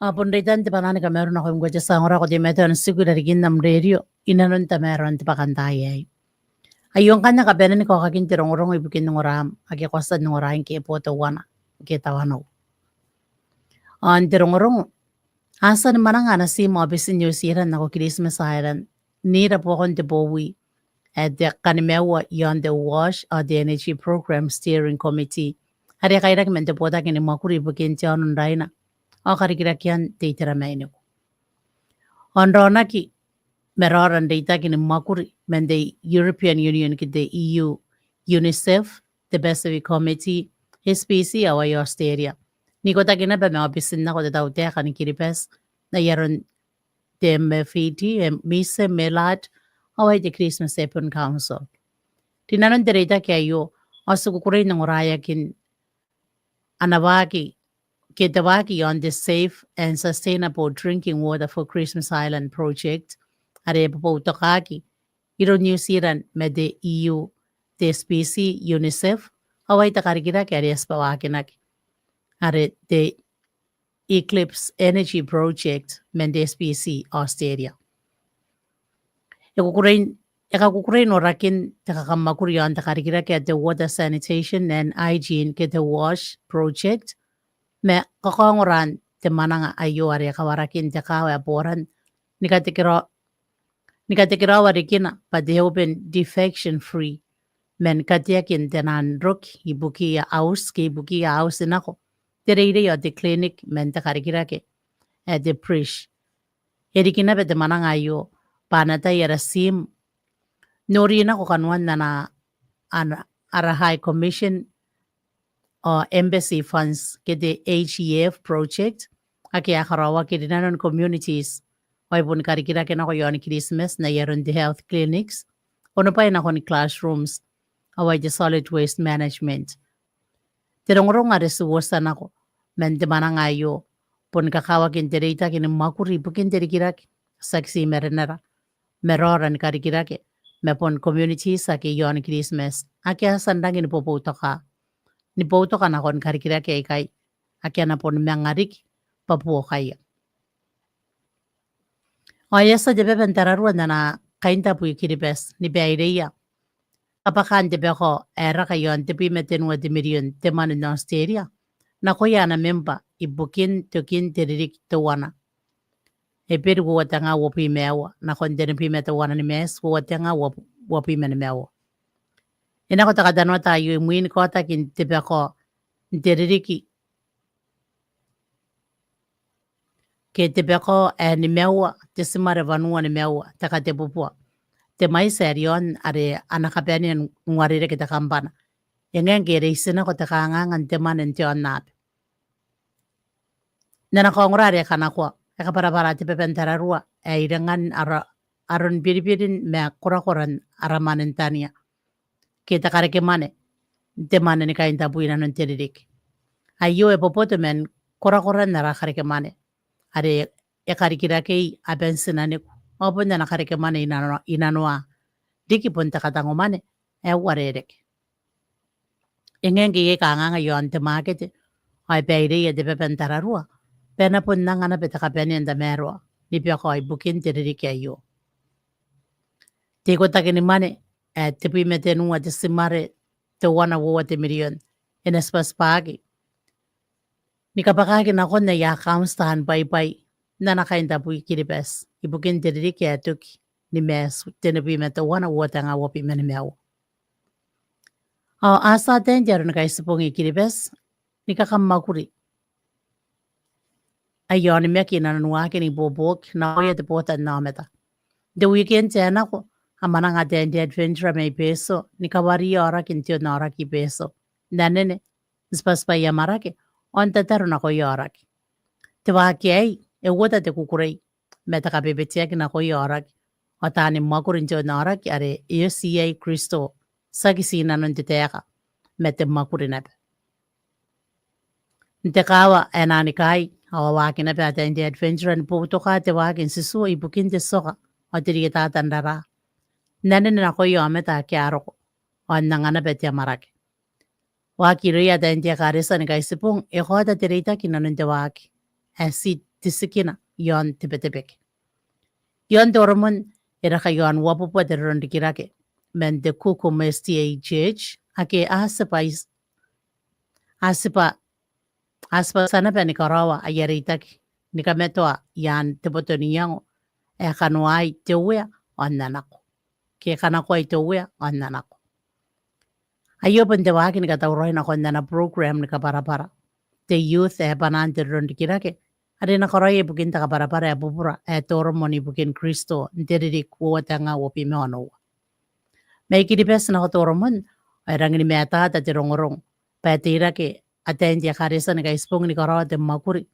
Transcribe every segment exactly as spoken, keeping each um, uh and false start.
Ao bon reitan te bwanaa ni kamauri nakoim ngkoe te tia ongora ae ko teimatoa n tiku i rarikin am rerio inanon tamaroan te bwakantaai aei. Aio ngkanne kabanean kaokakin te rongorongo ibukin ongoraam ake ko a tia n ongora ngke e bo teuana ke tawanou. Ao n te rongorongo, a tia ni mwananga ana tiim aobitin New Zealand nako Christmas Island n ira buakon te bowi ae te kanimaua iaon te WASH ao te Energy Program Steering Committee are e kairaki man te botaki ni mwakuri ibukin te aono n Raina ao karikirakean te itera mainiku. Ao n raonaki ma raora n reitaki ni mwakuri man te European Union ke te E U, UNICEF, te Pacific Committee, S P C ao ai Australia n ikotaki naba ma aobitin nako te tautaeka ni Kiribati n ai aron te M F E D, M-, MISE, MELAD ao ai te Christmas Urban Council. Rinanon te reitaki aio ao ti kukurei n ongoraeakin ana waaki ke te waaki iaon te Safe and Sustainable Drinking Water for Christmas Island Project are e boutokaaki iroun New Zealand ma te E U, te S P C, UNICEF ao ai te karikirake are e tib'a waakinaki are te Eclipse Energy Project man te S P C Australia. E kukurei, e kakukurei norakin te kakamwakuri iaon te karikirake ae te Water Sanitation and Hygiene ke te WASH Project ma kakaongoraan te mwananga aio are e kawaraki n te kaawa ae Boran ni katekera-, ni katekeraoa rikina bwa te open defecation free man kateakin te naan roki ibukiia auti ke ibukiia auti nako te reirei ao te clinic man te karikirake ae te BRISH. E riki naba te mwananga aio bwa a na tai ara tiim n nori nako kanoan ana, ana, ara High Commission ao Embassy Funds ke te H E F project ake a karaoaki rinanon communities ao ai bon karikirake nako iaon Christmas n ai aron te health clinics, onobwai nakon classrooms ao ai te solid waste management. Te rongorongo are ti uotia nako man te mwananga aio bon kakawakin te reitaki ni mwakuri ibukin te rikirake, tiaki ti marenara, ma raora ni karikirake ma bon communities ake iaon Christmas ake a tia n rangi ni boboutoka, ni boutoka nakon karikirake aikai ake a na bon manga riki bwa buokaia. Ao e a tia te baba n tararua n ana kaintabwi Kiribati ni baireia kabwakaan te bako ae raka iaon tebwi ma tenua te mirion te mwane n Australia nakoia ana membwa ibukin tokin te ririki teuana Eberi uoua tenga uabwi ma aua nakon tenibwi ma teuana ni Maati uoua tenga uabwi ma nimaua. E nako te katanoata aio imwin kaotakin te bako n te ririki ke te bako ae nimaua te timare wanua nimaua te katebubua te mwaiti ae riaon are a na kabanea n uarereke te kambana. E ngae ngke e reitinako te kanganga n te mwane n te aonnaba. N ana kaongora are e kanakoa, e kabwarabwara te baba n tararua ae irengan ara, aron biribirin ma korakoran ara mwane n tania ke te karekemwane n te mwane ni kaintabwi inanon te ririki. Aio e boboto man korakoran ara karekemwane are e karikirakei aban tinaniku ao bon ana karekemwane inanoa, inanoa riki bon te katangomwane ae uarereke. E ngae ngke iai kanganga iaon te mwakete ao e baireia te baba n tararua bwa e na bon anga naba te kabanea n tamaroa ni bako ibukin te ririki aio. Te ikotaki ni mwane ae tebwi ma tenua te timare teuana uoua te mirion e na tibwatibwaaki ni kabwakaki nakon aia account taan bwaibwai n ana kaintabwi Kiribati ibukin te ririki ae toki ni Maati tenibwi ma teuana uoua tenga uabwi ma nimaua. Ao a tia ataein te Aro ni Kaitibong i Kiribati ni kakamwakuri aia onimaki inanon waakin ibuobuoki nakoia te botannaomata N te weekend ae nako, a mwananga ataein te Adventurer mai Betio ni kawariia aoraki n te onaoraki i Betio, n anene, n tibwatibwai amwarake, ao n tataro nakoia aoraki. Te waaki aei e uota te kukurei ma te kabebeteaki nakoia aoraki, ao taani mwakuri n te onaoraki are e oti iai Kristo, tiaki ti inanon te taeka, ma te mwakuri naba. N te kaawa ae Nanikai, ao a waaki naba ataein te Adventurer ni boutoka te waaki n tituo ibukin te tioka ao te rietata n raraa, n anene nakoia aomata ake a roko, ao n anga naba te amwarake. Waaki irouia ataein te Ekaretia ni Kaitibong e kaota te reitaki inanon te waaki ae ti titikina i aon te Betebeke. I aon Toromon e raka i aon uabubua te roronrikirake man te Kuku M S T A Church ake a tibwa is-, a tibwa, a tibwa tia naba ni karaoa aia reitaki ni kamatoa i aan te boto n iango ae Kanoai te Uea ao n na nako. Ke Kanakoai te Uea ao n na nako. Aio bon te waaki ni katauraoi nakon ana program ni kabwarabwara te youth ae banaan te roronrikirake, are e na karaoia ibukin te kabwarabwara ae bubura ae Toromon ibukin Kristo n te ririki uoua tenga uabwi ma onoua. Mai Kiribati nako Toromon, ao e rangi ni matata te rongorongo bwa e teirake ataein te Ekaretia ni Kaitibong ni karaoa te mwakuri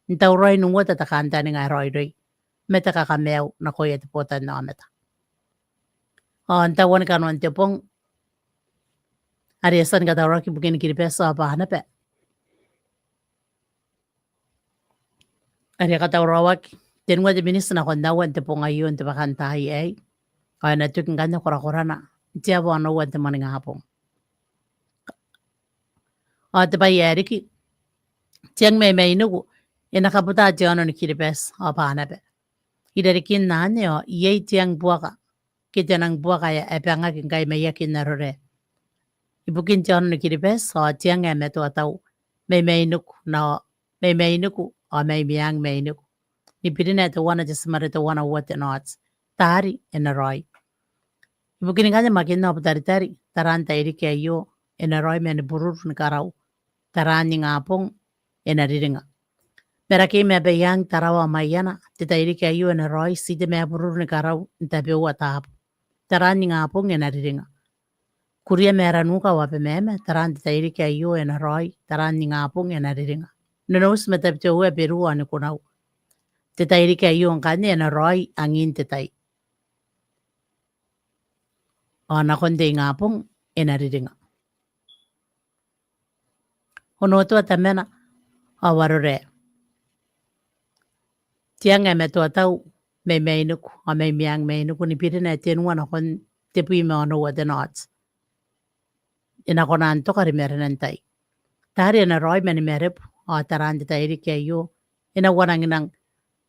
n tauraoi n uota te kantaninga ae raoiroi ma te kakamaiu nakoia te botannaomata. Ao n tauan kanoan te bong are e a tia ni katauraoaki ibukin Kiribati ao Banaba, are e katauraoaki tenua te miniti nakon aua n te bong aio n te bwakantaai aei, ao e na toki ngkanne korakorana n te aoa onoua n te moaningabong. Ao te bwai ae riki, te ang mai mainiku e na kabuta te aono ni Kiribati ao Banaba. I rarikin anne ao iai te ang buaka ke te nang buaka ae, ae bangaki ngkai maiakin Arorae ibukin te aono ni Kiribati, ao te ang ae matoa tau mai mainiku, ao mai mainiku ao mai meang mainiku, ni birina ae teuana te timare teuana uoua te knot. Taari e na raoi. Ibukin ngkanne Makin ao Butaritari, taraan te tairiki aio e na raoi man bururu ni karau, taraan ningabong e na riringa. Marakei ma Abaiang, Tarawa ao Maiana, te tairiki aio e na raoi, ti te mabururu ni karau n tabeua taabo, taraan ningabong e na riringa. Kuria ma Aranuka ao Abemama, taraan te tairiki aio e na raoi, taraan ningabong e na riringa. Nonouti ma Tabiteuea, Beru ao Nikunau, te tairiki aio ngkanne e na raoi angin te tai, ao nakon te ingabong e na riringa. Onotoa, Tamana ao Arorae, te ang ae matoa tau mai mainiku ao mai meang mainiku, ni birina ae tenua nakon tebwi ma onoua te knot. E na kona n toka rimarenan tai. Taari e na raoi mani marebu, ao taraan te tairiki aio e na uananginang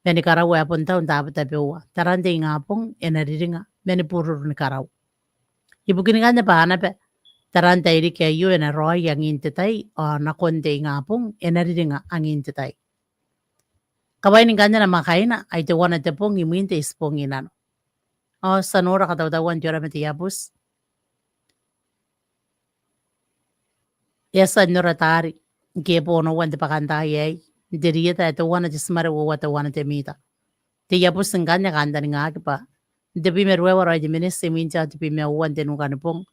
mani karau ae bon tau n taabo tabeua, taraan te ingabong e na riringa mani bururu ni karau. Ibukin ngkanne Banaba, taraan te tairiki aio e na raoi angin te tai, ao nakon te ingabong e na riringa angin te tai. Kawain ngkanne namwakaina, ai teuana te bong imwin te Itibong i nano. Ao ti a nora katautauan te ora ma te iabuti. E a tia n ora taari ngke e bo onoua n te bwakantaai aei, n te rieta ae teuana te timare uoua teuana te mita. Te iabuti ngkanne e kantaningaaki bwa n tebwi ma ruaiwa raoi te miniti imwin te aoa tebwi ma uoua n te nukanibong,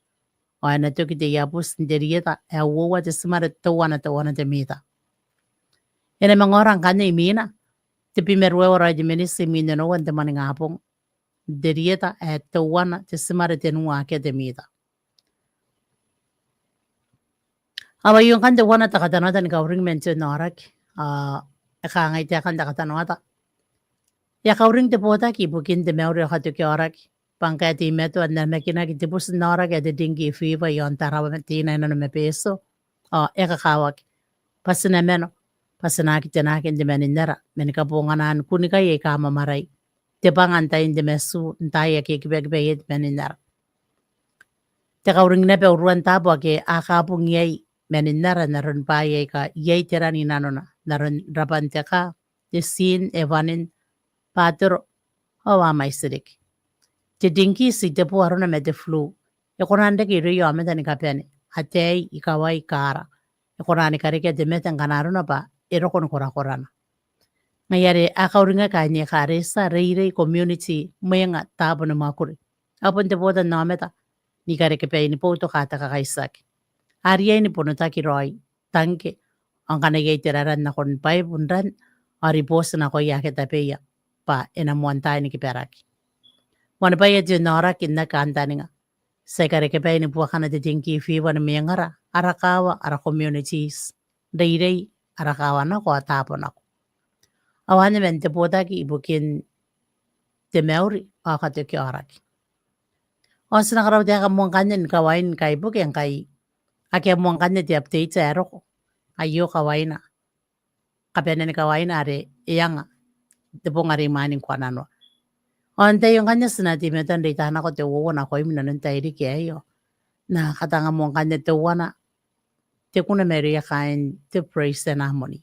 ao e na toki te iabuti n te rieta ae uoua te timare teuana teuana te mita. E na manga ora ngkanne imwina, tebwi ma ruaiwa raoi te miniti imwin onoua n te moaningabong, n te rieta ae teuana te timare tenua akea te mita. Ao aio ngkanne teuana te katanoata ni kauring man te onaoraki, ao e kangai taekan te katanoata. E a kauring te botaki ibukin te mauri ao katoki aoraki bwa ngkai e teimatoa n namakinaki te buti n aoraki ae te dengue fever i aon Tarawa Teinainano ma Betio, ao e kakawaki bwa ti na mano bwa ti na aki tenaaki n te maninara mani kabonganaan kunnikai aika mwamwarai, te bwanga n tain te matu, n taai ake e kibakiba iai te maninara. Te kauring naba uruan taabo ake a kabung iai maninara n aron bwaai aika iai te ran i nanona, n aron rabwan te kaa, te tiin, ewanin, batoro, ao a mwaiti riki. Te dengue ti te boo arona ma te flu. E kona n reke irouia aomata ni kabane, ataei, ikawai, kaara. E kona ni karekea te mate ngkana arona bwa e roko ni korakorana. Ngaia are a kauringa kaain Ekaretia, Reirei, Community, Mwenga, Tabo ni Mwakuri. Ao bon te botannaomata ni karekebai ni boutoka te kakaitiaki. A riai ni bonotaki raoi tangke, ao ngkana iai te raran nakon baibu n ran, ao ribooti nakoia ake tabeia bwa e na moantaai ni kibaraki. Moanibwai ae ti onaoraki n aki kantaninga, ti a karekebai ni buakana te dengue fever ni mwengara, ara kaawa, ara communities, Reirei, ara kaawa nako, ao Tabo nako. Ao anne man te botaki ibukin te mauri ao katoki aoraki. Ao ti na karautaeka moa ngkanne ni kawain kaibuke ngkai ake a moa ngkanne te update ae roko. Aio kawaina. Kabanean kawaina are e anga te bong are imwain koananoa. Ao n tai aio ngkanne ti na teimatoa n reita nako te uoua nakoim inanon tairiki aio. N na kataanga moa ngkanne teuana te kuna mairouia kaain te Praise and Harmony.